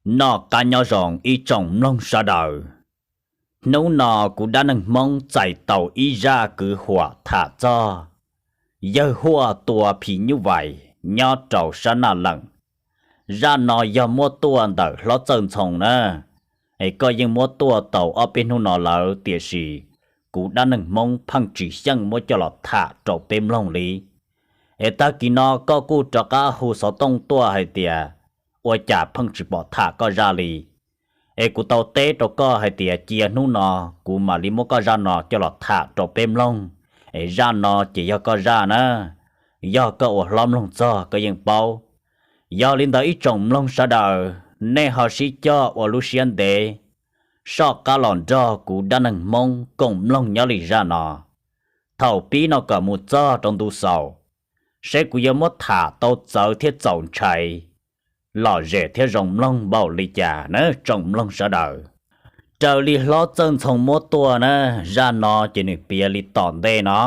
Noj qab nyob zoo ib tsoom mloog sawv daws. Hnub no kuv dab neeg Hmoob txais tau ib zaj kwv huam tham txog yawg huaj tua phim nyuj vais nyob rau sab Naj Leem. Zaj no yog muab tuaj ntawm hlob Txawj Ntxhoo na, es koj yeej muab tuaj tau ob peb hnub no lawm, tiam sis kuv dab neeg Hmoob pheej tsis xyeej muab coj los tham rau peb mloog li. Es tag kis no koj kuj rov qab hu xov tooj tuaj hais tias ua cas pheej tsis pom tham koj zaj li. Es kuv tau teb rau koj hais tias cia hnub no kuv mam li muab koj zaj no coj los tham rau peb mloog. Es zaj no ces yog koj zaj na, yog koj ua hlob mloog txog koj yeej paub. Yog li ntawd ib tsoom mloog sawv daws, nej ho sib coj ua lub siab ntev, soj qab los nrog kuv dab neeg Hmoob koom mloog nyob li zaj no. Thaum pib no kom mus txog rau ntu xaus, seb kuv yuav muab tham tau txawv thiab txaus ntshai, lom zem thiab zoo mloog npaum li cas na tsoom mloog sawv daws. Raws li hlob Txawj Ntxhoo muab tuaj na, zaj no ces nws piav li tom ntej no.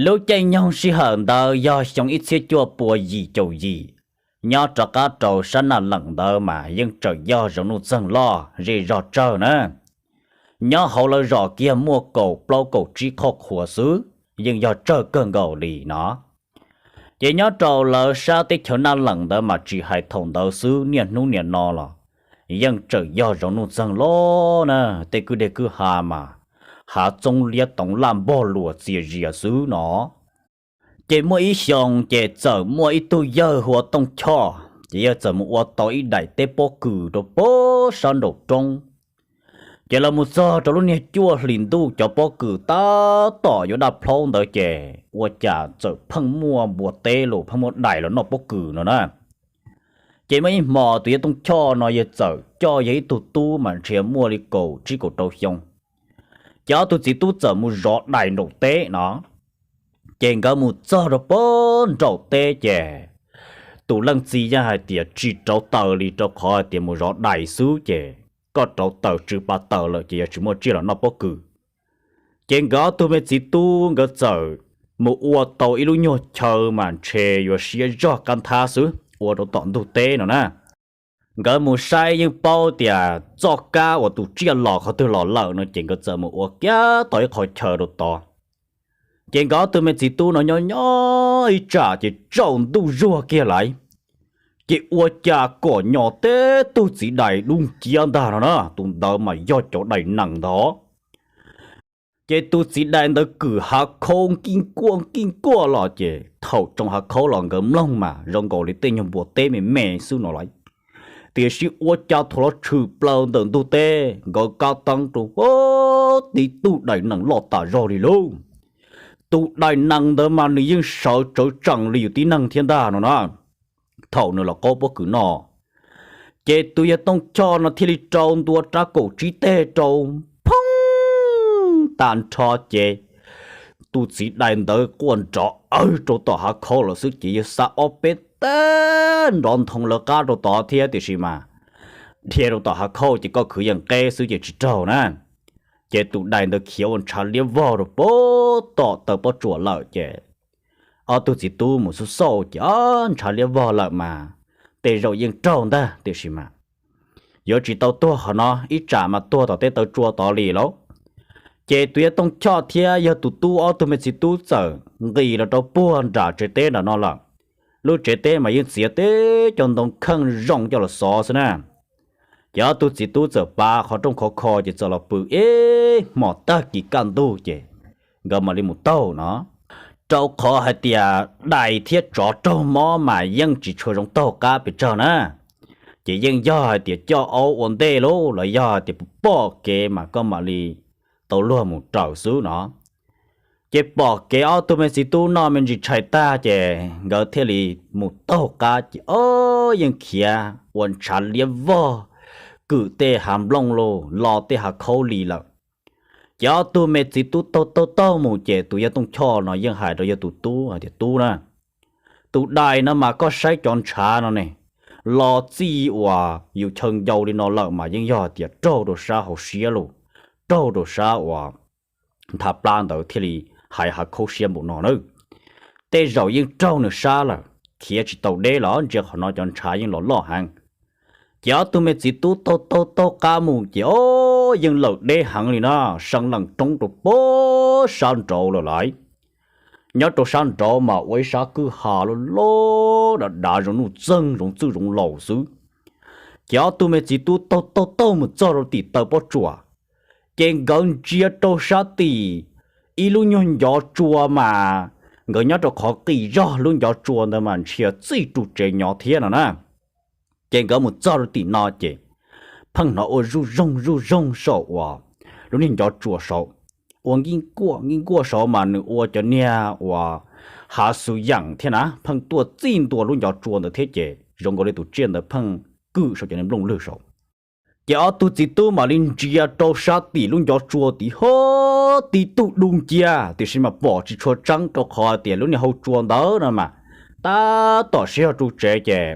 Lub caij nyoog sij hawm ntawd yog xyoo ib txhiab cuaj pua yim caum yim, nyob rov qab rau sab Naj Leem ntawd mas yeej tseem yog zoov nuj txeeg loj zej zog tsawg na. Nyob hauv lawv zos kiag muaj kaum plaub kaum tsib qhoj qhuas xwb, yeej yog tsawg kawg nkaus li no. Ces nyob rau lawv sab teb chaws Naj Leem ntawd mas tsis hais thaum ntawd xwb, niaj hnub niam no los yeej tseem yog zoov nuj txeeg loj na, tej kwj deg kwj ha mas hav txoob liab toov laj npog luas txias zias xwb no. Ces muaj ib xyoo ces txawm muaj ib tug yawg hu ua Tooj Choj, ces yawg txawm mus ua tau ib daim teb pob kws rau pem sab nraum roob. Ces lawv mus txog rau lub niag cuaj hlis ntuj cov pob kws tab tom yuav daj plhaub ntawd ces ua cas txawm pheej muaj npua teb los pheej muaj dais los noj pob kws no na. Ces muaj ib hmos tus yawg Tooj Choj no yawg txawm coj yawg ib tug tub mas ntshe muaj li kaum tsib kaum rau xyoo. Ces ob tug txiv tub txawm mus zov dais nraum teb no. Ces nkawd mus txog rau pem nraum teb ces tus leej txiv yeej hais tias tsis rauv taws li, rau qhov hais tias mus zov dais xwb ces koj rauv taws tsw pa taws lawm ces yog tsis muaj tsiaj los noj pob kws. Ces nkawd ob tug me txiv tub nkawd txawm mus ua tau ib lub nyuag chaw mas ntshe yuav siab zog qab nthab xwb ua rau tom ntug teb no na. Nkawd mus saib yeej paub tias txoj kab uas tus tsiaj los qhov twg los lawm no ces nkawd txawm mus ua kiag tau ib qho chaw rau tod. Ces nkawd ob tug me txiv tub no nyob nyob ib tsam ces tsaus ntuj zuag kiag lawm, ces ua cas kom nyos teb tug txiv dais dub nciab ntag no na, tus ntawd mas yog cov dais nees ntag. Ces tus txiv dais ntawd kwm hav khaub nkij nkuaj nkij nkuaj los ces thaum tsoo hav khaub los nkawd mloog mas zoo nkaus li tej nyuag npua teb me me xwb no lawm. Tiam sis ua cas thaum los tshwm plaws ntawm ntug teb nkawd kab teeb rau, tib tug dais nees loj tas zog li lauj. Tus dais nees ntawd mas nws yeej sawv tsawv tsees li yus tib neeg thiab ntag no na. Thaum nws los qaub pob kws noj, ces tus yawg Tooj Choj no thiaj li rau ntua rab kaum tsib teg rau, phoob, tag nrho ces tus txiv dais ntawd quaj nrov awg rau tom hav khaub lawm xwb ces yawg xa ob peb teg nrov nthoov lawv qab rau tod thiab tiam sis mas dhia rau tom hav khaub ces koj khwv yees qeb xwb ces tsis raug na. Ces tus dais ntawd khiav ua ntshav liab vog rau pem tom taw pob tsuas lawm ces ob tug txiv tub mus xauj xauj ces ob ntshav liab vog lawm mas tej zaum yeej raug ntag tiam sis mas yuav tsis tau tuag qhov no, ib tsam mas tuag tom tej taw tsua tod li lauj. Ces tus yawg Tooj Choj thiab yawg tus tub ob tug me txiv tub txawm nqis los rau puag nram tsev teb nram no lawm. Lub tsev teb mas yeej txiav teb cov ntoo kheej zoo coj los xov xwb na. Ces ob tug txiv tub txawm pav qhov rooj khov kho ces txawm los pw ib hmos tag kis kaj ntug ces nkawd mam li mus taug no. Rau qhov hais tias dais thiab tsov raug mob mas yeej tsis tshua zoo taug qab pes tsawg na. Ces yeej yog hais tias coj aub ua ntej lauj los yog hais tias pom kev mas koj mam li tau luag mus raws xwb no. Ces pom kev ob tug me txiv tub noj me ntsis tshais tag ces nkawd thiaj li mus taug qab ces ob yeej khiav ua ntshav liab vog, kwm tej hav nplooj los tej hav khaub li lawm. Ces ob tug me txiv tub taug taug taug mus ces tus yawg Tooj Choj no yeej hais rau yawg tus tub hais tias, Tub na, tus dais no mas koj saib cov ntshav no ne, los txij uas yus chaw ncau li no lawm mas yeej yog hais tias raug rau sab hauv siab lauj, raug rau sab uas nthav plab ntawd thiaj li hais hav khaub siab npaum no na. Tej zaum yeej raug nws sab lawm, khiav tsis tau deb los ntsia qhov no cov ntshav yeej los loj heev. Ces ob tug me txiv tub taug taug taug qab mus ces o, yeej lawm deb heev li na, sab lees roob rau pem sab nraud lawm lauj. Nyob rau sab nraud mas ua ib sab kwj ha loj loj dav dav zoo nuj txeeg zoo txwj zoo laus xwb. Ces ob tug me txiv tub taug taug taug mus txog rau tim taw pob tsuas, ces nkawd ntsia rau sab tim ib lub nyuag ncov tsua mas nkawd nyob rau qhov qis zog lub ncov tsua ntawd mas ntshai txij ru tsev nyob thiab no na. Ces nkawd mus txog rau tim no ces pheej hnov ua zuj zoog zuj zoog saum uas lub niag ncov tsua saud, ua nkij nkuaj nkij nkuaj saud mas nws ua cov niag uas hav xwm yeem thiab na, pheej tuaj txij ntua lub ncov tsua ntawd thiab ces zoo nkaus li tus tsiaj ntawd pheej kwm saum cov niag nplooj lwg saud. Ces ob tug txiv tub mam li ntsia rau sab tim lub ncov tsua tid ho tib tug dub nciab, tiam sis mas pom tsis tshua tseeb rau qhov tias lub niag hau tsua ntawd no mas tab tom sib ho ru tsev ces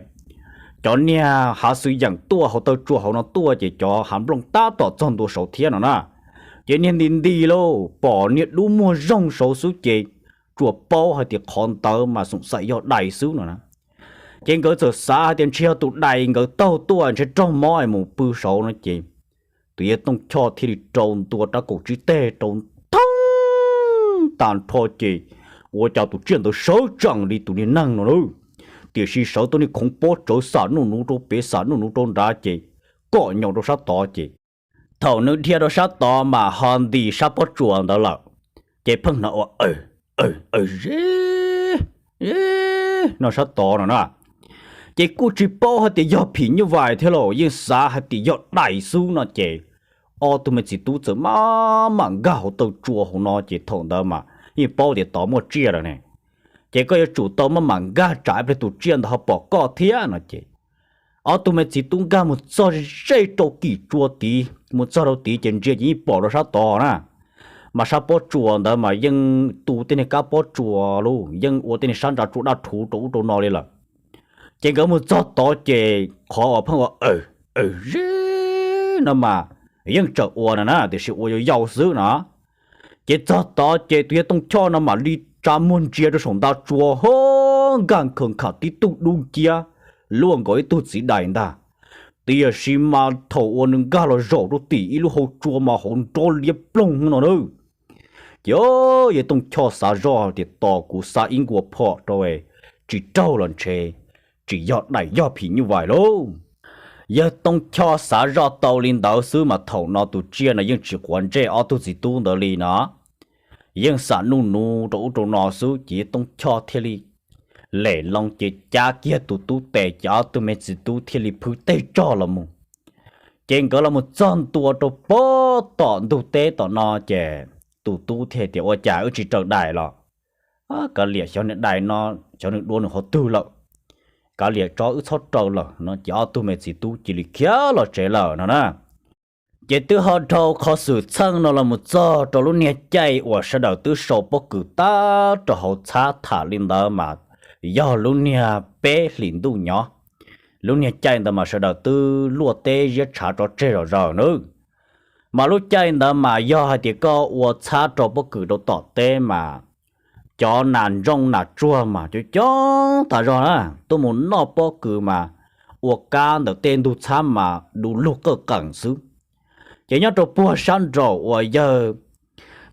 cov niag hav xwm yeem tuaj hauv taw tsua hauv no tuaj ces cov hav nplooj tab tom txog ntua saud thiab no na. Ces niag nti nti lauj, pom niag dub muag zoog saud xwb ces tsuas paub hais tias qhov ntawd mas xoom xaim yog dais xwb no na. Ces nkawd txawm xav hais tias ntshe yog tus dais nkawd taug tuaj ntshe raug mob es mus pw saud no ces tus yawg Tooj Choj thiaj li rau ntua rab kaum tsib teg rau thoob tas nrho ces ua cas tus tsiaj ntawd sawv tsees li tus niag neeg no lauj, tiam sis sawv tau niag khoov pob tsawv xam nuj nuv rau pem xam nuj nuv rau nrad ces kom nyaum rau sab tod ces thaum nws dhia rau sab tod mas ho nti sab pob tsuas ntawd lawm, ces pheej hnov ua aw aw aw ze no sab tod no na. Ces kuj tsis paub hais tias yog phim nyuj vais thiab los yeej xav hais tias yog dais xwb no ces ob tug me txiv tub txawm maj mam nkag hauv taw tsua hauv no ces thaum ntawd mas yeej paub tias tod muaj tsiaj lawm ne. Ces koj yuav tsum tau maj mam nkag tsam ib pliag tus tsiaj ntawd ho pom koj thiab no ces ob tug me txiv tub nkag mus txog ze rau kim tsua tid, mus txog rau tid ces ntsia ces yeej pom rau sab tod na. Mas sab pob tsuas ntawd mas yeej tu tej niag kab pob tsuas lauj, yeej ua tej niag sab ntsa tsua daj rhuv rau ub rau no li lawm. Ces nkawd mus txog tod ces qhov uas pheej ua aw aw ze no mas yeej tseem ua no na, tiam sis ua yau yau xwb no. Ces txog tod ces tus yawg Tooj Choj no mam li tsa muag ntsia rau saum nta tsua ho nkag khaws nkham tib tug dub nciab luaj nkaus ib tug txiv dais ntag. Tiam sis mas thaum uas nws nkag los zaum rau tim ib lub hau tsua mas hauv nrob liab ploog no na. Ces yawg Tooj Choj xav zoj tias tos kuv xa ib nkaus phom rau, tsis raug los ntshe tsis yog dais yog phim nyuj vais lauj. Yawg Tooj Choj xav zoj tau li ntawd xwb mas thaum no tus tsiaj no yeej tsis quav ntsej ob tug txiv tub ntawd li no. Yeej xam nuj nuv rau ub rau no xwb ces yawg Tooj Choj thiaj li lem loo ces cab kiag tus tub tes ces ob tug me txiv tub thiaj li phwb teg tsog los mus. Ces nkawd los mus txog ntua rau pem tom ntug teb tom no ces tus tub thiaj tias ua cas wb tsis raws dais los, kav liam xyov niag dais no, xyov nws dua nws qhov twg lawm, kav liam tso wb txhob raws lawm no ces ob tug me txiv tub cia li khiav los tsev lawm no na. Ces twb ho dhau qhov xwm txheej no los mus txog rau lub niag caij uas sawv daws twb sau pob kws tab rau hauv txhab tham li ntawd mas yog lub niag peb hlis ntuj nyob. Lub niag caij ntawd mas sawv daws twb luaj teb ziab tshav tso tseg zom zaws nawb. Mas lub caij ntawd mas yog hais tias koj ua txhab rau pob kws rau tom teb mas cov nas ntsooj nas tsuag mas coob coob tas zog na, tuaj mus noj pob kws mas ua kab ntawm tej ntug txhab mas du lug qawj qeem xwb. Ces nyob rau puag sab nraum uas yawg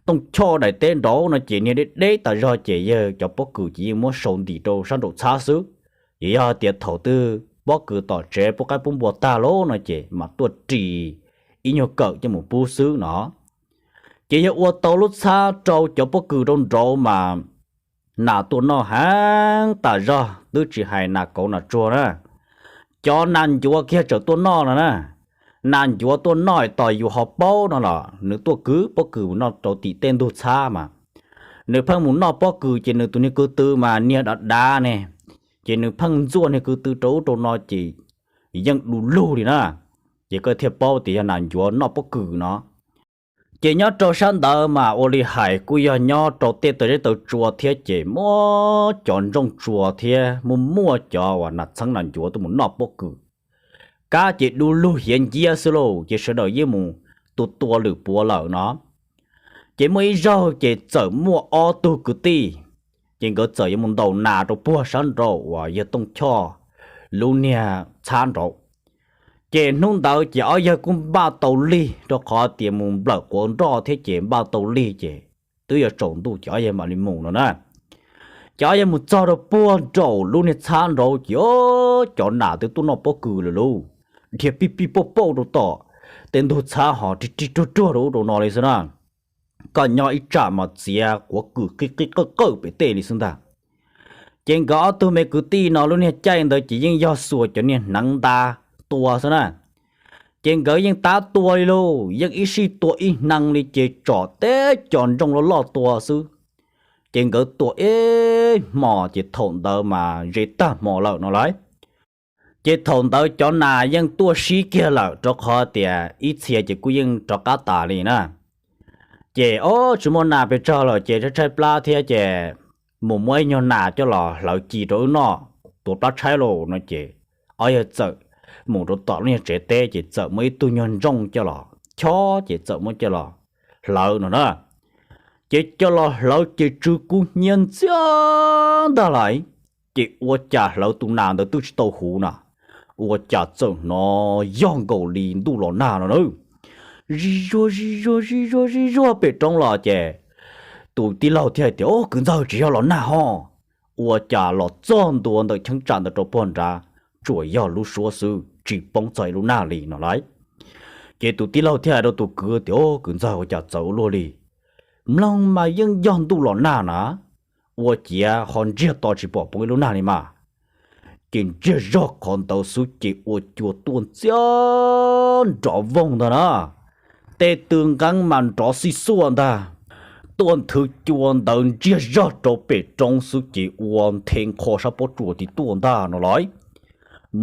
Tooj Choj daim teb nraud no ces niag deb deb tas zog ces yawg cov pob kws ces yeej muab sau ntim rau sab nraum txhab xwb. Ces yog tias thaum twg pob kws tom tsev pub qaib pub npua tag lauj no ces mam tuaj ris ib nyuag kawm coj mus pub xwb no. Ces yog ua tau lub txhab rau cov pob kws rau nraud mas nas tuaj noj heev tas zog, twb tsis hais nas kauv nas tsuag na, cov nas ncuav kiag tseem tuaj noj no na. Nas ncuav tuaj noj tos yus ho paub no los nws tuaj kwv pob kws mus noj rau tim tej ntug txhab mas nws pheej mus noj pob kws ces nws tus niag ko tw mas niag dav dav ne, ces nws pheej ntxuaj niag ko tw rau ub rau no ces yeej du lug li na. Ces koj thiaj paub tias yog nas ncuav noj pob kws no. Ces nyob rau sab ntawd mas ua li hais kuj yog nyob rau tej taw zeb taw tsua thiab ces muaj cov ntsooj tsua thiab muaj muaj cov uas nas txheeb nas ncuav tuaj mus noj pob kws. Kab ces du lug hiav nciab xwb lauj, ces sawv daws yeej mus tua tua lwm puav lawm no. Ces muaj ib zaug ces txawm muaj ob tug kwv tij, ces nkawd txawm yuav mus ntaus nas rau puag sab nraud uas yawg Tooj Choj lub niag txhab nraud. Ces hnub ntawd ces ob yawg kuj npaj tau lig rau qhov tias mus nplawm quav nroj thiab ces npaj tau lig ces twb yuav tsaus ntuj ces ob yawg mam li mus no na. Ces ob yawg mus txog rau puag nraum lub niag txhab nraud ces o, cov nas twb tuaj noj pob kws lawm lauj, dhia pij pij pauj pauj rau tom tej ntug txhab ho rig rig ruag ruag rau ub rau no li xwb na. Koj nyob ib tsam mas txiav quav kws qij qij qawj qawj pem tej li xwb ntag. Ces nkawd ob tug me kwv tij no lub niag caij ntawd ces yeej yog xuas cov niag hneev nta tua xwb na. Ces nkawd yeej tab tua li lauj, yeej ib sij tua ib hneev li ces tsom teb cov ntsooj loj loj tua xwb. Ces nkawd tua ib hmos ces thaum ntawd mas ze tag hmo lawm no lauj. Ces thaum ntawd cov nas yeej tuaj sib kiag lawm rau qhov tias ib txhia ces kuj yeej rov qab tas li na. Ces o, tsis muaj nas pes tsawg lawm ces tshaib tshaib plab thiab ces mus muab ib nyuag nas coj los hlawv ci rau wb noj, tuav plab tshaib lauj no ces ob yawg txawm mus rau tom lub niag tsev teb ces txawm muab ib tug nyuag ntsooj coj los chob ces txawm muab coj los hlawv no na. Ces coj los hlawv ces tsw kub hnyiab ntxiag ntag lauj. Ces ua cas hlawv tus nas ntawd twb tsis tau huv na, ua cas txawm hnov yog nkaus li ntuj los nag no na. Zij zuag zij zuag zij zuag zij zuag pem roob los ces tus tij laug thiaj hais tias, Au, kwv ntxawg, tsis yog los nag ho. Ua cas los txog ntua ntawm cheeb tsam ntawd rau puag nrad, tsuas yog lub suab xwb, tsis poob txog ib lub nag li no lauj. Ces tus tij laug thiaj hais rau tus kwv tias, Au, kwv ntxawg, ua cas txawv ua luaj li? Mloog mas yeej yog ntuj los nag na, ua ciav ho ntsiag to tsis pom poob ib lub nag li mas. Ces ntsiag zog qhov ntawd xwb ces ua cua tuaj ntxiag nrov voog ntag na. Tej tw nqeeb mas nrov xij xuaj ntag. Tuaj nthwv cua ntawd ntsiag zog rau pem roob xwb ces ua nthe nkho sab pob tsuas tid tuaj ntag no lauj.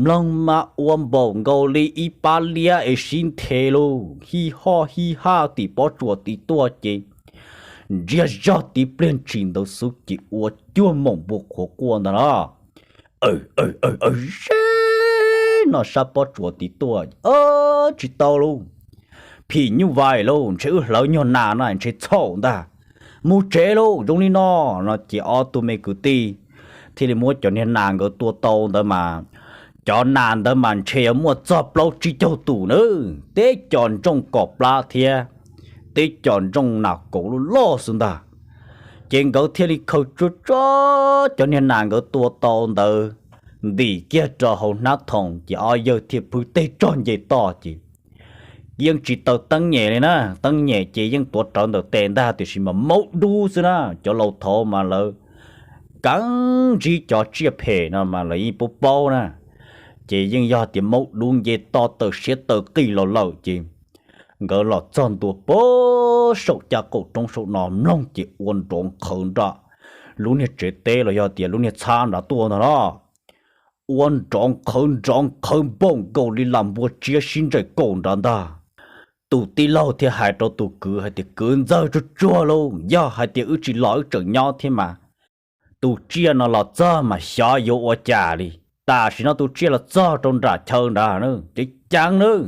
Mloog mas ua npaum nkaus li ib pab liab es sib nthe lauj, hij hoj hij haj tim pob tsuas tid tuaj ces ntsiag zog tib pliag ntshis ntawd xwb ces ua cuag moom npua qhuav quaj ntag na. Aw, aw, aw, ze no sab pob tsuas tid tuaj, Tsis tau lauj, phim nyuj vais lauj, ntshe wb hlawv nyuag nas na ntshe txhaum ntag. Mus tsev lauj, zoo li no. No ces ob tug me kwv tij thiaj li muab cov niag nas nkawd tua tau ntawd mas, cov nas ntawd mas ntshe yuav muaj txog plaub tsib caug tus nawb, teb cov ntsooj kom plab thiab teb cov ntsooj nas kauv loj loj xwb ntag. Ces nkawd thiaj li khaws tsuag tsuag cov niag nas nkawd tua tau ntawd ntim kiag rau hauv hnab thoom ces ob yawg thiaj phwj teg tsog nce toj ces yeej tsis taws teeb nyem li na, teeb nyem ces yeej tuav rawv ntawm tes ntag tiam sis mas maub dub xwb na, cov laus thaud mas lawv keev ntsib cov tsiaj phem no mas lawv yeej paub paub na. Ces yeej yog tias maub dub nce toj taw siab taw qij los lawm ces nkawd los txog ntua pem saum caj qaum roob saum no mloog ces ua nrov nqhawv nram lub niag tsev teb los yog tias lub niag txhab nrad tuaj ntag no. Ua nrov nqhawv nrov nqhawv npaum nkaus li lam npua tsiab sib ntsais kaum nrad ntag. Tus tij laug thiaj hais rau tus kwv hais tias, Kwv ntxawg, tsuag tsuag lauj, yog hais tias wb tsis los wb tseem nyob thiab mas tus tsiaj no los txog mas xyov yuav ua cas li. Tam sim no tus tsiaj los txog rau nram chaw nrad, ceev ceev nawb.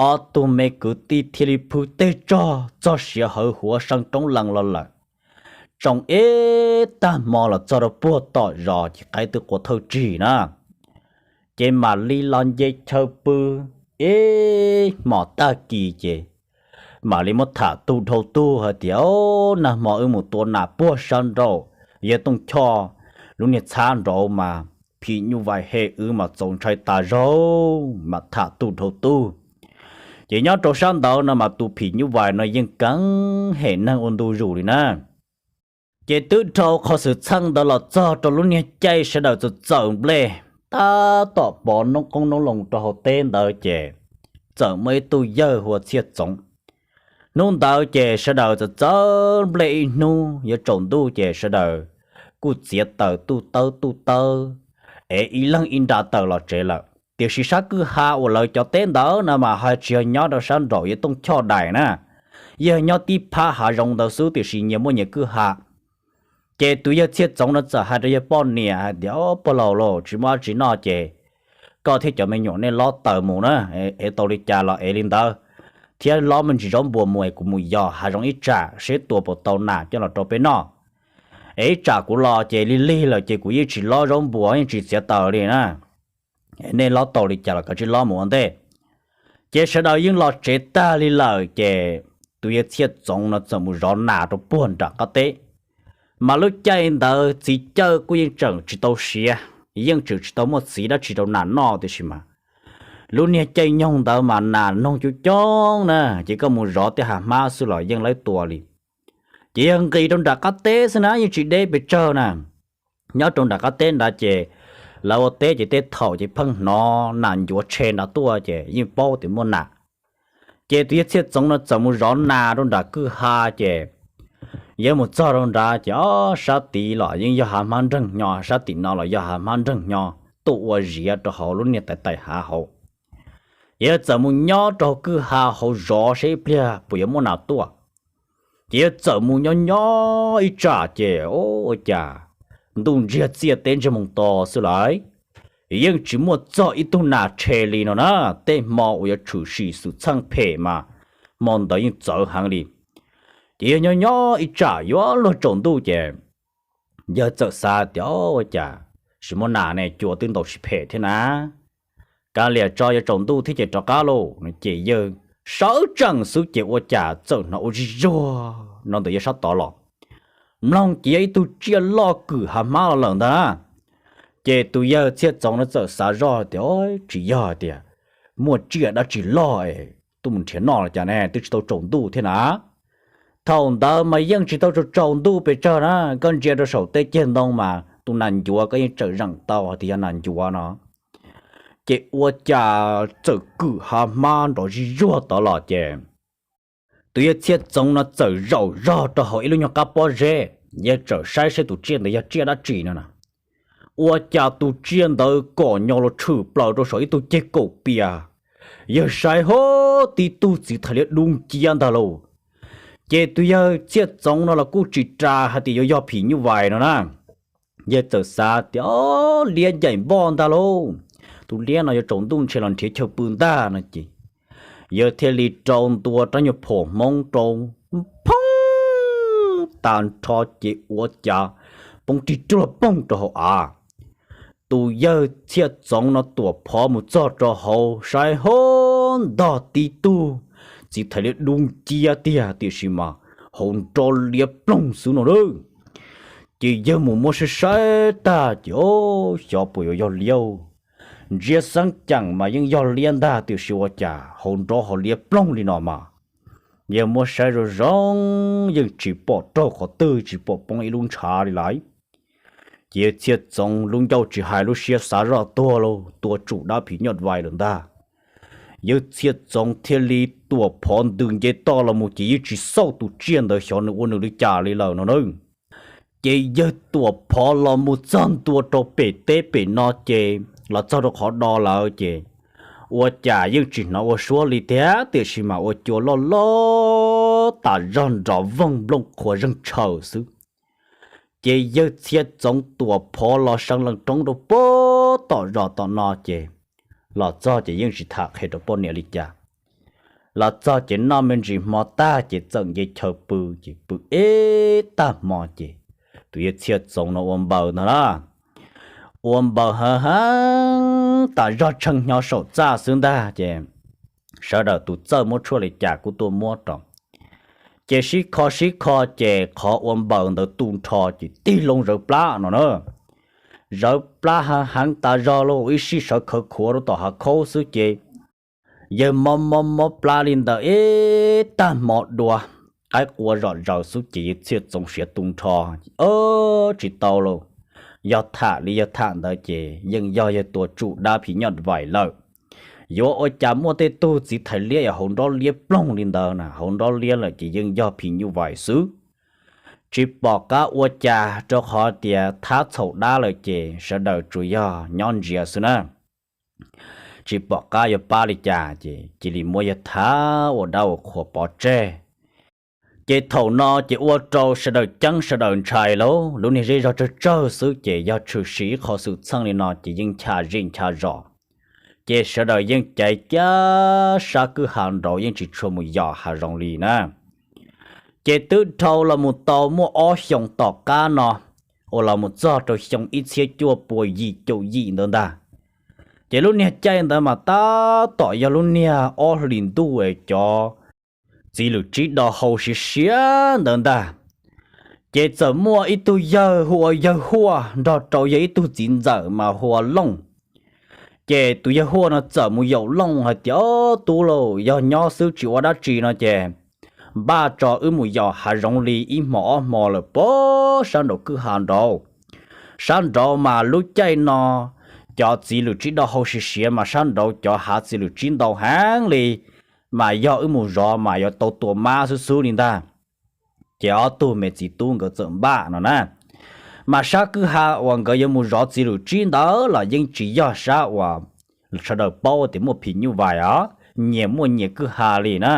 Ob tug me kwv tij thiaj li phwj teg tsog txog siav hawv huav seev roob lees los lawm. Tsoo ib tag hmo los txog rau puag tom zos ces qaib twb qua thawj tsig na. Ces mam li los nce chaw pw ib hmos tag kis ces mam li muab tham tug dhau tug hais tias, Nag hmo wb mus tua nas puag sab nraum yawg Tooj Choj lub niag txhab nraud mas phim nyuj vais hem wb mas txaus ntshai tas zog. Mam tham tug dhau tug. Ces nyob rau sab ntawd no mas tus phim nyuj vais no yeej keev hem neeg ua ntu zus li na. Ces twb dhau qhov xwm txheej ntawd los txog rau lub niag caij sawv daws txawm txawm nplej tab tom pov noob qoob noob loo rau hauv teb ntawd ces txawm muaj ib tug yawg hu ua Txhiaj Txoov. Hnub ntawd ces sawv daws txawm txawm nplej ib hnub yuav tsaus ntuj ces sawv daws kuj txiav taws tuj tawb tuj tawb es ib leeg ib nra taws los tsev lawm. Tiam sis sab kwj ha uas lawv cov teb ntawd no mas ho tsis yog nyob rau sab nraum yawg Tooj Choj daim na, yog nyob tib phab hav zoov ntawd xwb tiam sis nyias muaj nyias kwj ha. Ces tus yawg Txhiaj Txoov no txawm hais rau yawg poj niam hais tias, Pog laus lauj, tsis muaj dab tsi noj ces koj thiab cov me nyuam nej lob taws mus na, es tau li cas los ev li ntawd, thiab lob me ntsis zaub npua mus es kuv mus yos hav zoov ib tsam seb tua puas tau nas coj los rau peb noj. Es ib tsam kuv los ces lig lig lawm ces kuv yeej tsis lob zaub npua yeej tsis txiav taws li na. Nej lob tau li cas los kav tsij lob mus ua ntej. Ces sawv daws yeej los tsev tag li lawm ces tus yawg Txhiaj Txoov no txawm mus zov nas rau puag nram qab teb. Mas lub caij ntawd txiv cawj kuj yeej tseem tsis tau siav, yeej tseem tsis tau muaj txiv dab tsi rau nas noj tiam sis mas lub niag caij nyoog ntawd mas nas noog coob coob na, ces koj mus zov tej hav hmab xwb los yeej lawv tua li. Ces yog nqis rau nram qab teb xwb na, yeej tsis deb pes tsawg na. Nyob rau nram qab teb ntawd ces lawv ua teb ces tej thaum ces pheej hnov nas ncuav tshe nrad tuaj ces yeej paub tias muaj nas. Ces tus yawg Txhiaj Txoov no txawm mus zov nas rau nram kwj ha ces yawg mus txog rau nrad ces ob sab tid los yeej yog hav hmab nreeg hnyo, sab tim no los yog hav hmab nreeg hnyo, tuaj ua ziav rau hauv lub niag tais tais hav hauv. Ces yawg txawm mus nyob rau hauv kwj ha hauv zov seb ib pliag puas yuav muaj nas tuaj. Ces yawg txawm mus nyob nyob ib tsam ces ua cas ntuj ntsiag txiaj teb ntsiag moos to xwb lawm, yeej tsis muaj txog ib tug nas tshe li no na. Tej hmo uas yuav tshwm sim xwm txheej phem mas hmo ntawd yeej txawv heev li. Ces yawg nyob nyob ib tsam yuav luag tsaus ntuj ces yawg txawm xav tias ua cas tsis muaj nas ne, cua twb ntaus tsis phem thiab na, kav liam tso yuav tsaus ntuj thiab ces rov qab lauj. Ces yawg sawv tsees xwb ces ua cas txawm hnov ua zig zuag no ntawm yawg sab tod los. Mloog ces yog ib tug tsiaj loj kwm hav hmab los lawm ntag na. Ces tus yawg Txhiaj Txoov no txawm xav zoj tias tsis yog tias muaj tsiaj dab tsi loj es tuaj mus nrhiav noj los cas ne, twb tsis tau tsaus ntuj thiab na. Thaum ntawd mas yeej tsis tau tsaus tsaus ntuj pes tsawg na, koj ntsia rau saum tej ceg ntoo mas tus nas ncuav koj yeej tsawm zeem tau hais tias yog nas ncuav no. Ces ua cas txawm kwm hav hmab nrov zig zuag tod los ces tus yawg Txhiaj Txoov no txawm zaum zog rau hauv ib lub nyuag qab pob zeb, yawg txawm saib saib tus tsiaj ntawd yog tsiaj dab tsi no na. Ua cas tus tsiaj ntawd kom nyo los tshwm plaws rau saum ib tug ceg kaum pias, yawg saib ho tib tug txiv thais liab dub nciab ntag lauj. Ces tus yawg Txhiaj Txoov no los kuj tsis ras hais tias yuav yog phim nyuj vais no na. Yawg txawm xav tias liab ncaim npoj ntag lauj, tus liab no yuav tsaus ntuj ntshe los nrhiav chaw pw ntag no ces yawg thiaj li rau ntua rab nyuag phom hmoob rau, phoob tas nrho ces ua cas poob rig ruag poog rau hauv av. Tus yawg Txhiaj Txoov no tuam phov mus txog rau hauv saib ho ntog tib tug txiv thais liab dub nciab tiag tiam sis mas hauv nrov liab ploog xwb no na. Ces yawg mus muab saib saib tag ces xyov puas yuav yog liab, ntsia xeeb ceem mas yeej yog liab ntag tiam sis ua cas hauv nrov ho liab ploog li no mas. Yawg muab saib zoo zoo yeej tsis pom raug qhov twg, tsis pom poob ib lub ntshav li lawm. Ces yawg Txhiaj Txoov lub ncauj tsis hais lub siab xav zoj tuag lauj, tua tsum dab phim nyuj vais lawm ntag. Yawg Txhiaj Txoov thiaj li tuam phov ntws nce toj los mus ces yeej tsis xauj tus tsiaj ntawd xyov nws ua nws li cas li lawm no na. Ces yawg tuam phov los mus txog ntua rau pem teb pem no ces los txog rau qhov do lawm ces ua cas yeej tsis hnov ua suab li thiab tiam sis mas ua cua loj loj tas zog nrov voog nplooj qhuav zeeg tshaws xwb. Ces yawg Txhiaj Txoov tuam phov los seev lees roob rau puag tom zos tom no ces los txog ces yeej tsis tham qhia rau poj niam li cas. Los txog ces noj me ntsis hmo tag ces txawm nce chaw pw ces pw ib tag hmo ces tus yawg Txhiaj Txoov no ua npaws ntag na. Ua npaws heev heev tas zog tshee hnyo saum txaj xwb ntag ces sawv daws tus txawj muab tshuaj li cas kuj tuaj muab rau. Ces sib kho sib kho ces qhov ua npaws ntawd tu nrho ces tig loo zawv plab no na. Zawv plab heev heev tas zog lauj, ib sij sawv khawv khuav rau tom hav khaub xwb ces yawg mob mob mob plab li ntawd ib tag hmo dua, qaib qua zom zaws xwb ces yawg Txhiaj Txoov siav tu nrho. Tsis tau lauj, yog tham li yawg tham ntawd ces yeej yog yawg tua tsum dab phim nyuj vais lawm. Yuav ua cas muaj tej tug txiv thais liab es hauv nrov liab ploog li ntawd na, hauv nrov liab lawm ces yeej yog phim nyuj vais xwb. Tsis pom qab ua cas rau qhov tias thab txhaum dab lawm ces sawv daws tsuas yog nyob ntsia xwb na. Tsis pom qab yuav pab li cas ces cia li muab yawg thab ua dab ua qhua pov tseg. Ces thaum no ces ua rau sawv daws ceeb sawv daws ntshai lauj, lub niag zej zog tsawg tsawg xwb ces yog tshwm sim ib qho xwm txheej li no ces yeej ncha zej ncha zos. Ces sawv daws yeej caiv kiag sab kwj ha nraud yeej tsis tshua mus yos hav zoov li na. Ces twb dhau los mus tau muaj ob xyoos tom qab no, uas los mus txog rau xyoo ib txhiab cuaj pua yim caum yim ntawd ntag. Ces lub niag caij ntawd mas tab tom yog lub niag ob hlis ntuj es cov txiv lwm tsib do hau siav siav ntawd ntag. Ces txawm muaj ib tug yawg hu ua yawg Huaj nrog rau yawg ib tug txiv ntxawm mas hu ua Looj. Ces tus yawg Huaj no txawm mus yaum Looj hais tias, Ob tub lauj, yog nyob xwb tsis ua dab tsi no ces npaj tso wb mus yos hav zoov li ib hmo ob hmo lawm pob sab nraum kwj ha nraud. Sab nraud mas lub caij no cov txiv lwm tsib do hau siav siav mas sab nraud cov hav txiv lwm tsib ntau heev li, mas yog wb mus zov mas yuav tau tua mab xwb xwb li ntag. Ces ob tug me txiv tub nkawd txawm npaj no na. Mas sab kwj ha uas nkawd yuav mus zov txiv lwm tsib ntawd los yeej tsis yog sab uas sawv daws paub tias muaj phim nyuj vais os, nyias muaj nyias kwj ha li na.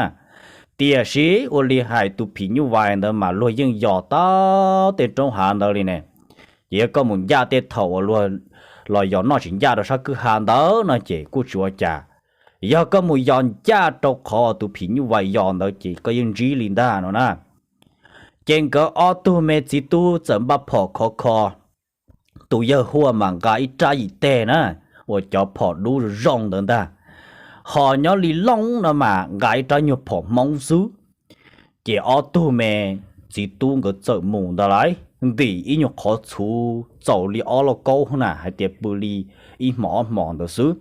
Tiam sis ua li hais tus phim nyuj vais ntawd mas luag yeej yos tau tej roob hav ntawd li ne. Ces yog koj mus ncaj tej thaum uas luag los yos noj tsis ncaj rau sab kwj ha ntawd no ces kuj tsis ua cas. Yog koj mus yos ncaj rau qhov tus phim nyuj vais yos ntawd ces koj yeej ntsib li ntag no na. Ces nkawd ob tug me txiv tub txawm npaj phom khov kho. Tus yawg Huaj mas nqa ib rab yim teg na, uas cov phom dub zoo ntawd ntag. Ho nyob li Looj no mas nqa ib rab nyuag phom Hmoob xwb. Ces ob tug me txiv tub nkawd txawm mus ntawd lawm, ntim ib nyuag qhov txhuv txaus li ob lauj kaub na, hais tias pw li ib hmos ob hmos ntawd xwb.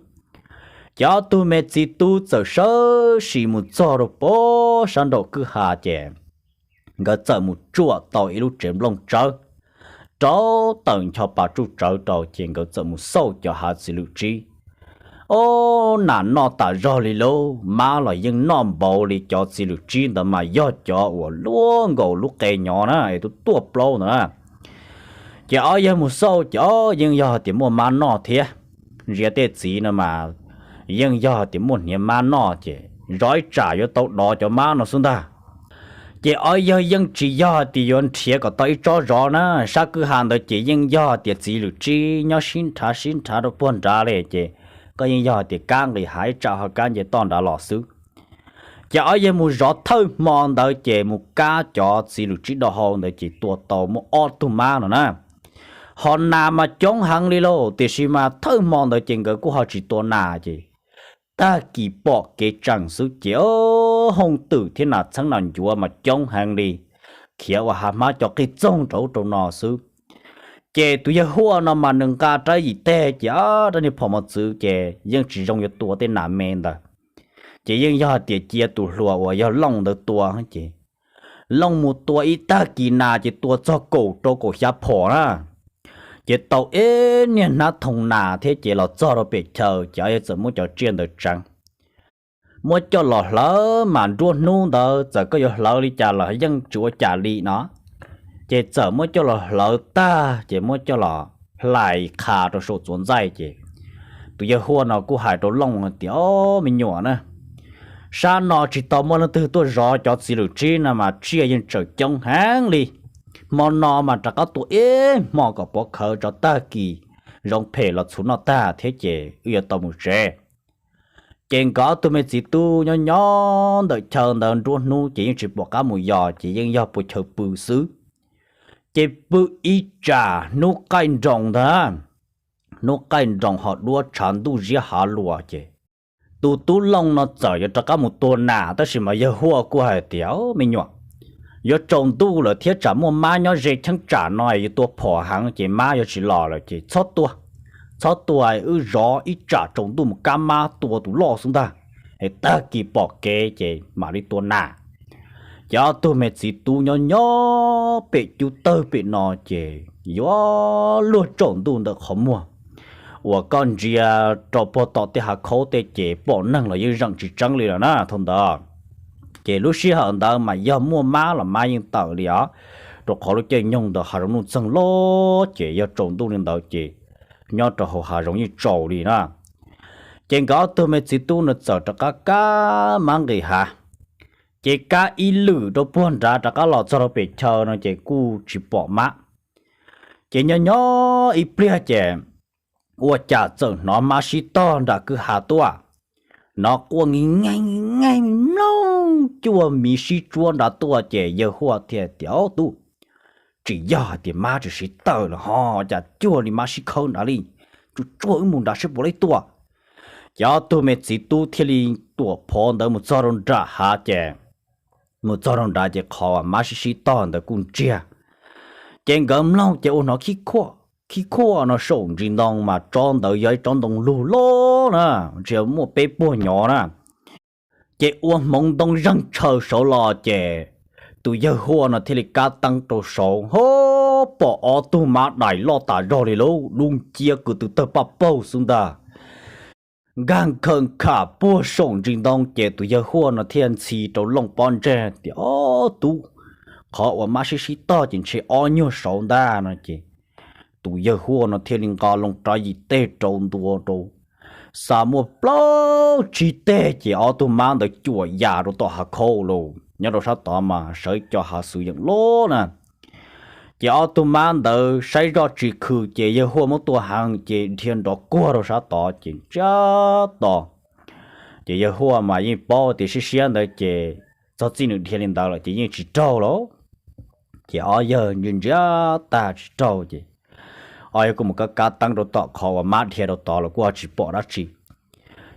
Ces ob tug me txiv tub txawm sawv sim mus txog rau pob sab nraum kwj ha ces nkawd txawm mus tsuam tau ib lub tsev nplooj tsawb rau tawm ncho pas tsuj tsawv rau ces nkawd txawm mus xauj cov hav txiv lwm tsib. Ob, nas noj tas zog li lauj, mab los yeej noj npaum li cov txiv lwm tsib ntawd mas yog cov uas luaj nkaus lub qe nyov na es tuaj plaub ntawd na. Ces ob yawg mus xauj ces ob yeej yog tias muaj mab noj thiab. Ntsia tej txiv no mas yeej yog tias muaj hniav mab noj ces zov ib tsam yuav tau dov cov mab no xwb ntag. Ces ob yawg yeej tsis yog tias yuav nrhiav kom tau ib tsob zov na, sab kwj ha ntawd ces yeej yog tias txiv lwm tsib nyob sib nrhav sib nrhav rau puag nrad li ces koj yeej yog tias kab nqis hav ib tsam ho kab nce toj nrad los xwb. Ces ob yawg mus zov thawj hmo ntawd ces mus kab cov txiv lwm tsib do hau ntawd ces tua tau muaj ob tug mab no na. Ho nas mas coob heev li lauj, tiam sis mas thawj hmo ntawd ces nkawd kuj ho tsis tua nas ces tag kis pom kev tseem xwb ces hooj twm thiab nas txheeb nas ncuav mas coob heev li, khiav ua hav hmab cov qig txoog rau ub rau no xwb. Ces tus yawg Huaj no mas nws nqa rab yim teg ces rab niag phom mos txwv ces yeej tsis zoo yuav tua tej nas me ntawd. Ces yeej yog hais tias cia tus hluas uas yog Looj ntawd tua ces Looj mus tua ib tag kis nas ces tua txog kaum rau kaum xya phom na. Ces tau ib niag hnab thooj nas thiab ces los txog rau pem chaw ces ob yawg txawm muab cov tsiaj ntawd tseev, muab coj los hlawv mas nruab hnub ntawd txawm koj yuav hlawv li cas los yeej tsis ua cas li no. Ces txawm muab coj los hlawv tag ces muab coj los hlais qha rau saum txuas ntxaij ces tus yawg Huaj no kuj hais rau Looj tias, Ob, me nyuam na, sab no tsis tau muaj leej twg tuaj zov cov txiv lwm tsib no mas tsiaj yeej tseem coob heev li. Hmo no mas rov qab tua ib hmo kom pov khawv tso, tag kis zoo phem los txhuv noj tag thiab ces wb yuav tau mus tsev. Ces nkawd ob tug me txiv tub nyob nyob ntawm chaw ntawd nruab hnub ces yeej tsis pom qab mus yos ces yeej yog puas chaw pw xwb. Ces pw ib tsam hnub qaij nroos ntag, hnub qaij nroos ho duab tshav ntuj ziab hav luas ces tus tub Looj no txawm yuav rov qab mus tua nas tab sis mas yawg Huaj kuj hais tias, Me nyuam, yuav tsaus ntuj lawm thiab tsam muaj mab nyob ze cheeb tsam no yuav tua phom heev ces mab yuav tsis los lawm ces txhob tua, txhob tua, wb zov ib tsam tsaus ntuj mus kab mab tua tus loj xwb ntag, es tag kis pom kev ces mam li tua nas. Ces ob tug me txiv tub nyob nyob pem cub tawg pem no ces yuav luag tsaus ntuj ntawm qhov muag uas koj ntsia rau puag tom tej hav khaub tej ces pom neeg los yeej zeem tsis tseeb li lawm na thaum ntawd. Ces lub sij hawm ntawd mas yog muaj mab los mab yeej tawm li os, rau qhov lub caij nyoog ntawd hav zoov nuj txeeg loj ces yog tsaus ntuj li ntawd ces nyob rau hauv hav zoov yeej tsaus li na. Ces nkawd ob tug me txiv tub no txawm rov qab kab mab nqis hav, ces kab ib lwm rau puag nrad rov qab los txog rau pem chaw no ces kuj tsis pom mab. Ces nyob nyob ib pliag ces ua cas txawm hnov mab sib tog nram kwj ha tuaj, hnov quaj ngi ngeeg ngi ngeeg mloog cuag miv sib tsuab nrad tuaj ces yawg Huaj thiaj tias, Ob tub, tsis yog hais tias mab tsis sib tawm los ho cas cuag li mab sib khawb nrad li, tsuag tsuag wb mus nrad seb puas li tuaj. Ces ob tug me txiv tub thiaj li tuam phov ntawd mus txog rau nram hav ces, mus txog rau nrad ces qhov uas mab sib sib tog ntawd kuj ntsiag. Ces nkawd mloog ces ua hnov khib khuaj no saum ntsis ntoo mas tsob ntawd yog ib tsob ntoo lug loj na, ntshe muaj peb puag nyob na. Ces ua hmoov ntoo zeeg tshaws saud los ces tus yawg Huaj no thiaj li kab teeb rau saud ho pom ob tug mab dais loj tas zog li lauj, dub nciab kwv tw tawg paj paug xwb ntag. Nkag khawm kham puag saum ntsis ntoo ces tus yawg Huaj no thiaj ntxhi rau Looj Pob Ntseg tias, Ob tub, qhov uas mab sib sib tog ces ntshe ob nyuag saud ntag no ces tus yawg Huaj no thiaj li nqa loo rab yim teg rau ntua rau, xa muaj plaub tsib teg ces ob tug mab ntawd cuam yam rau tom hav khaub lauj. Nyob rau sab tod mas sawv cov hav xwm yeem loj na. Ces ob tug mab ntawd saib zoj tsis khw ces yawg Huaj muab tua heev ces dhia nrov kuag rau sab tod ces ntsiag to. Ces yawg Huaj mas yeej paub tias siab siab ntawd ces txog txij nws dhia li ntawd lawm ces yeej tsis raug lawm. Ces ob yawg ntsia ntsia tag tsis raug ces ob yawg kuj mus kab kab teeb rau tom qhov uas mab dhia rau tod los kuj ho tsis pom dab tsi.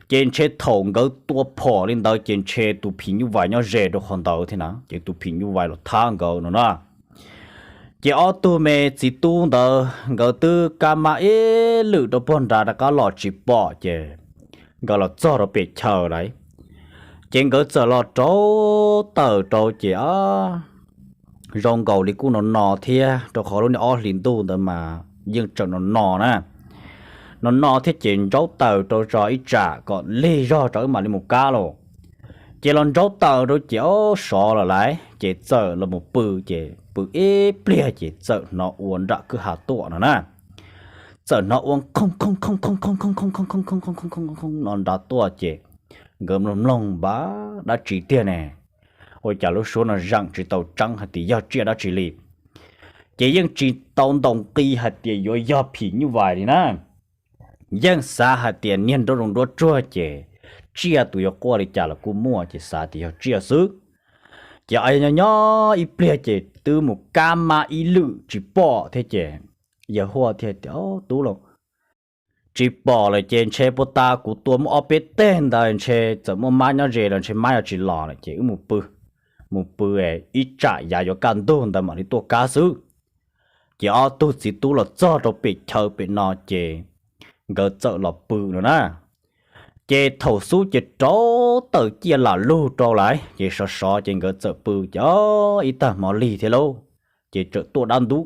Ces ntshe thaum nkawd tua phom li ntawd ces ntshe tus phim nyuj vais nyob ze rau qhov ntawd thiab na, ces tus phim nyuj vais los thab nkawd no na. Ces ob tug me txiv tub ntawd nkawd twb kab mab ib lwm rau puag nrad rov qab los tsis pom ces nkawd los txog rau pem chaw lawm. Ces nkawd txawm los rauv taws rau ces zoo nkaus li kuj no no thiab, rau qhov lub niag ob hlis ntuj ntawd mas yeej tseem no no na. No no thiab ces ntsaub taws rau tso ib tsam kom lig zog tso wb mam li mus kab lauj. Ces los ntsaub taws rau ces ob sov los lawm ces txawm los mus pw ces pw ib pliag ces txawm hnov ua nram kwj ha tuam no na. Txawm hnov ua khooj khooj khooj khooj khooj khooj khooj khooj khooj khooj khooj no nrad tuaj ces nkawd mloog mloog npab dab tsi tiag ne. Ua cas lub suab no zeem tsis tau tseeb hais tias yog tsiaj dab tsi li. Ces yeej tsis tau ntaus nqi hais tias yuav yog phim nyuj vais li na. Yeej xav hais tias niag nruab zoov nruab tsuag ces tsiaj tus yuav quaj li cas los kuj muaj ces xav tias yog tsiaj xwb. Ces nyob nyob ib pliag ces twb mus kab mab ib lwm tsis pom thiab ces yawg Huaj thiaj tias, Tub lauj, tsis pom lawm ces ntshe puag ta kuv tua muaj ob peb teg ntawd ntshe txawm muaj mab nyob ze los ntshe mab yuav tsis los lawm ces wb mus pw, mus pw ib tsam yav yuav kaj ntug ntawd mam li tuaj kab xwb. Ces ob tug txiv tub los txog rau pem chaw pem no ces nkawd txawm los pw no na. Ces thaum xub ces rauv taws ciaj lam lug rau lawm ces sov sov ces nkawd txawm pw ces ib tag hmo lig thiab lauj, ces txawm tuaj dab ntub.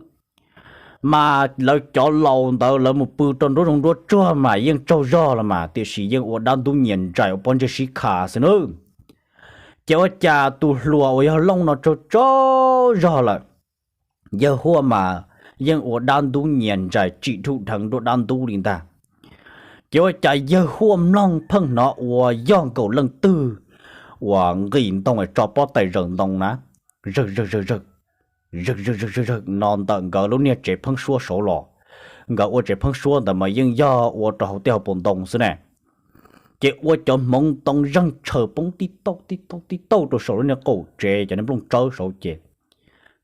Mas lawv cov laus ntawd lawv mus pw rau nruab zoov nruab tsuag mas yeej tsaug zog los mas tiam sis yeej ua dab ntub nyias ntsais ua pob ntseg sib kha xwb nawb. Ces ua cas tus hluas uas yog Looj no tsaug tsaug zog lawm, yawg Huaj mas yeej ua dab ntub nyias ntsais tsim dhuj dheev nruab dab ntub li ntag. Ces ua cas yawg Huaj mloog pheej hnov ua yog nkaus leej twg uas nqis ntoo tso pob tais zawm ntoo na, zawg zawg zawg zawg, zawg zawg zawg zawg no ntawm nkawd lub niag tsev pheeb suab saud los. Nkawd ua tsev pheeb suab ntawd mas yeej yog ua rau hauv tej hauv paus ntoo xwb ne. Ces ua cov hmoov ntoo zeeg tshaws poob tib tauj tib tauj tib tauj rau saum lub niag qaum tsev cov niag nplooj tsawb saud ces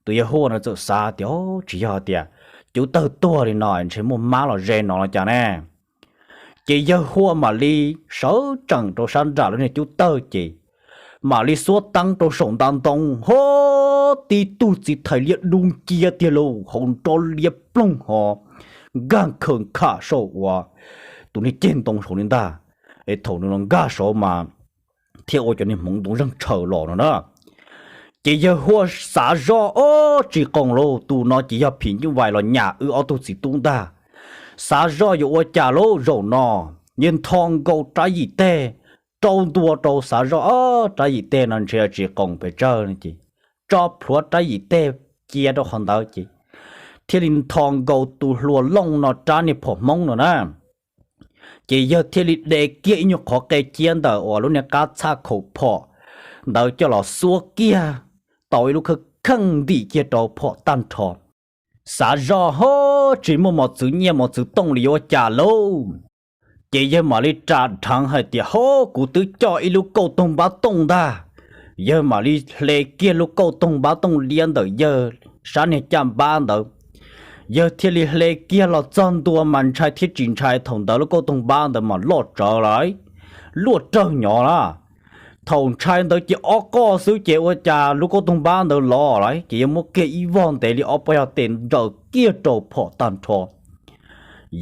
tus yawg Huaj no txawm xav tias, Tsis yog tias cub tawg tuag li no ntshe muaj mab los ze no los cas ne? Ces yawg Huaj mam li sawv tsees rau sab nram lub niag cub tawg ces mam li xuab teeb rau saum nta ntoo ho tib tug txiv thais liab dub nciab tiag lauj, hauv nrob liab ploog ho nkag khawm kham saum uas tus niag ceg ntoo saud li ntag. Es thaum nws los nkag saud mas thiaj ua cov niag hmoov ntoo zeeg tshaws los no na. Ces yawg Huaj xav zoj, Ob, tsis qoos lauj, tus no ces yog phim nyuj vais los nyam wb ob tug txiv tub ntag. Xav zoj yuav ua cas lauj, zaum no yawg ntho nkaus rab yim teg rau ntua rau, xav zoj, Ob, rab yim teg no ntshe tsis qoos pes tsawg no ces tso plhuav rab yim teg cia rau qhov ntawd ces thiaj li ntho nkaus tus hluas Looj no rab niag phom hmoob no na. Ces yawg thiaj li de kiag ib nyuag qhov qe ciab ntawm uas lub niag qab txhaj khaum phom ntawd coj los xuab kiag tau ib lub khawb kheej ntim kiag rau phom tag nrho. Xav zoj, Ob, tsis muaj mos txwv nyiaj mos txwv tooj li yuav ua cas lauj? Ces yawg mam li ras dheev hais tias, Ob, kuv twb coj ib lub kauj toog npab tooj ntag. Yawg mam li hle kiag lub kauj toog npab tooj liab ntawm yawg sab niag caj npab ntawd. Yawg thiaj li hle kiag los txog ntua mas ntshai thiab tsis ntshai, thaum ntawd lub kauj toog npab ntawd mas loj tsawv lawm. luaj rawg nyob na. Thaum ntshai ntawd ces ob qoj xwb ces ua cas lub kauj toog npab ntawd los lawm ces yawg muab kiag ib vog ntev li ob pob yog tes nraws kiag rau phom tag nrho.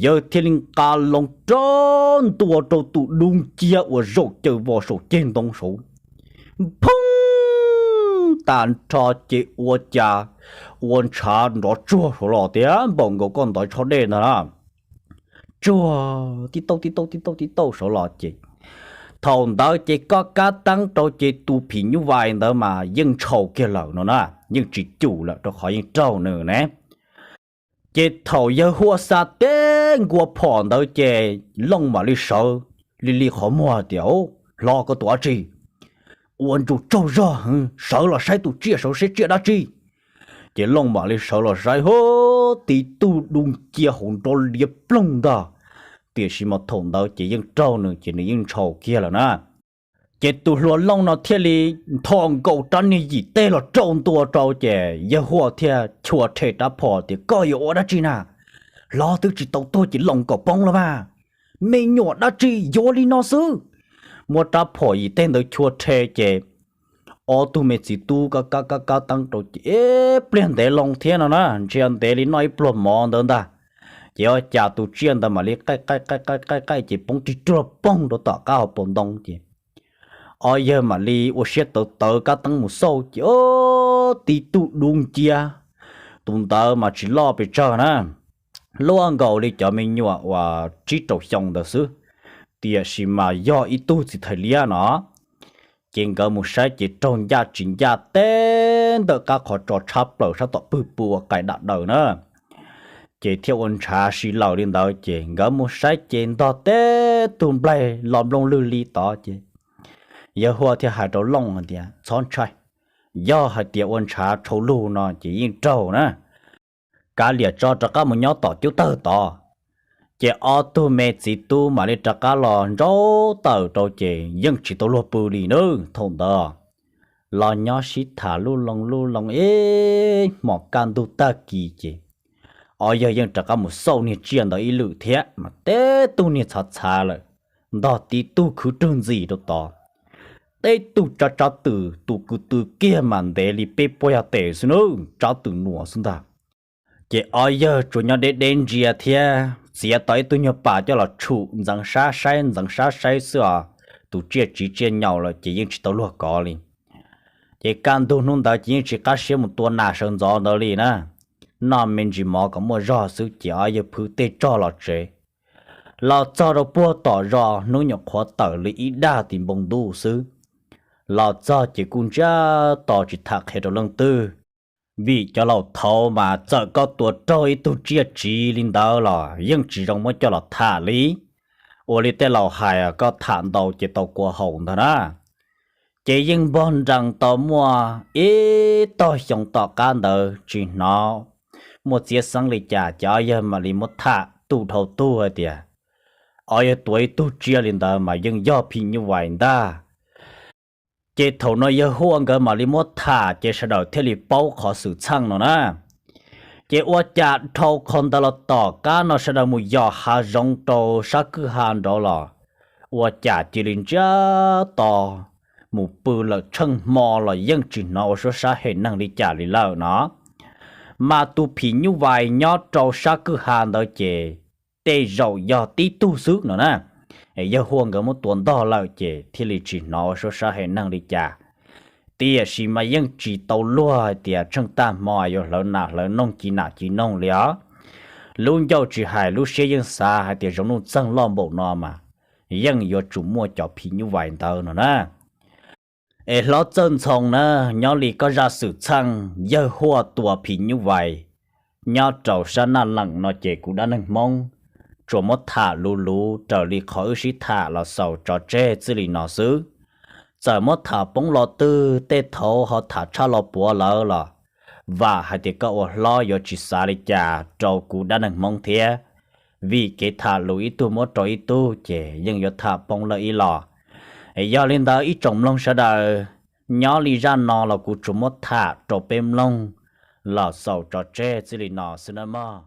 Yawg thiaj li nqa loo rab ntua rau tus dub nciab uas zaum caws vos saum ceg ntoo saud, phooj tag nrho ces ua cas ua ntshav nrov tsuag saud los tias npaum nkaus koj ntov tsho dej ntag na. Tsuag tib tauj tib tauj tib tauj tib tauj saud los ces thaum ntawd ces koj kab teeb rau ces tus phim nyuj vais ntawd mas yeej ntshaus kiag lawm no na, yeej tsis cum lawm rau qhov yeej raug nws ne. Ces thaum yawg Huaj xa teb nkaus phom ntawd ces Looj mam li sawv li li qhov muag tias, Hlob, koj tus dab tsi? Ua ntsug tsaug zog, sawv los saib tus tsiaj saud seb tsiaj dab tsi. Ces Looj mam li sawv los saib, hub, tib tug dub nciab hauv nrov liab ploog ntag. Tiam sis mas thaum ntawd ces yeej raug nws ces nws yeej ntshaus kiag lawm na. Ces tus hluas Looj no thiaj li ntho nkaus rab niag yim teg los rau ntua rau ces yawg Huaj thiaj chua rhe rab phom tias, Koj yuav ua dab tsi na? Hlob twb tsis tau tuag ces Looj kom poob los mas. Me nyuam dab tsi yuav li no xwb. Muab rab phom yim teg ntawd chua rhe ces ob tug me txiv tub kab kab kab teeb rau ces ib pliag ntev loo thiab no na, ntshe ntev li noj ib pluag mov ntawd ntag. Ces ua cas tus tsiaj ntawd mam li qaij qaij qaij qaij qaij ces poob tig ruag poog rau tom qab hauv paus ntoo ces ob yawg mam li ua siab tawv tawv kab teeb mus xauj ces, o, tib tug dub nciab. Tus ntawd mas tsis loj pes tsawg na, luaj nkaus li cov me nyuam uas tsib rau xyoo ntawd xwb, tiam sis mas yog ib tug txiv thais liab no. Ces nkawd mus saib ces raug ncaj tsis ncaj teb ntawm qab qhov tso tshab plaws sab tom pwg pw ua qais dam daws na. Ces thiaj ua ntshav si lawm li ntawd ces nkawd mus saib ces ntog teb tug nplaig los nplooj lwg li tod ces yawg Huaj thiaj hais rau Looj hais tias, Txhob ntshai, yog hais tias ua ntshav tshau lug no ces yeej raug na. Kav liam tso rov qab mus nyob tom cub tawg tod. Ces ob tug me txiv tub mam li rov qab los ntsauv tawm rau ces yeej tsis tau luag pw li na. Thaum ntawd los nyob sib tham lub loo lub loo ib hmos kaj ntug tag kis ces ob yawg yeej rov qab mus xauj niag tsiaj ntawd ib lwm thiab mas teb tug niag txhav txhav lawm, ntog tib tug khwv rwg ntxis rau tod. Teb tug tsab tsab twm tus kwv tw kiag mas ntev li peb puas yog tes xwb na, tsab twm nuam xwb ntag. Ces ob yawg tsuas nyob deb deb ntsia thiab txiav tau ib tug nyuag pas coj los tshum ntxeev sab saib ntxeev sab saib xwb os. Tus tsiaj tsiv tsiaj nyaum lawm ces yeej tsis tau luag kov li. Ces kaj ntug hnub ntawd ces yeej tsis qab siab mus tua nas sawv ntxov ntawd li na, noj me ntsis mov kom muaj zog xwb ces ob yawg phwv tej tsog los tsev. Los txog rau puag tom zos hnub nyuam qhuav tawm li ib dag tim npoo ntuj xwb. Los txog ces kuj ntsiag to tsis tham qhia rau leej twg, vim cov laus thaud mas txawm koj tua raug ib tug tsiaj tsiv li ntawd los yeej tsis zoo muab coj los tham li. Ua li tej laus hais, koj tham ntau ces tau kua haus ntag na. Ces yeej npog nrees tau muaj ib tog xyoo tom qab ntawd tsis hnov muaj txiab xeeb li cas ces ob yawg mam li muab tham tu dhau tug hais tias, ob yawg tua ib tug tsiaj li ntawd mas yeej yog phim nyuj vais ntag. Ces thaum no yawg Huaj nkawd mam li muab tham ces sawv daws thiaj li paub qhov xwm txheej no na. Ces ua cas dhau qhov ntawd los tom qab no sawv daws mus yos hav zoov rau sab kwj ha nraud los ua cas cia li ntsiag to mus pw lawm tsheej hmo los yeej tsis hnov ua suab sab hem neeg li cas li lawm no. Mas tus phim nyuj vais nyob rau sab kwj ha ntawd ces tej zaum yog tib tug xwb no na. Yawg Huaj nkawd muab tua ntog lawm ces thiaj li tsis hnov ua suab sab hem neeg li cas. Tiam sis mas yeej tsis tau luag hais tias tsheej tag hmo yuav hlawv nas hlawv noog ci nas ci noog li os. Lub ncauj tsis hais lub siab yeej xav hais tias zoo nuj txeeg loj npaum no mas yeej yuav tsum muaj cov phim nyuj vais ntawd no na. Es hlob Txawj Ntxhoo na, nyob li koj zaj xwm txheej yawg Huaj tua phim nyuj vais nyob rau sab Naj Leem no ces kuv dab neeg Hmoob tsuas muab tham luv luv raws li qhov wb sib tham los xaus tso tseg txij li no xwb. Txawm muab tham poob lo twg tej thaud ho tham tshaj lo puav lawm los vam hais tias koj ua hlob yuav tsis xav li cas rau kuv dab neeg Hmoob thiab, vim kev tham lus ib tug muab rau ib tug ces yeej yuav tham poob lawm ib los. Yog li ntawd ib tsoom mloog sawv daws, nyob li zaj no los kuv tsuas muab tham rau peb mloog los xaus tso tseg txij li no xwb nawb mog.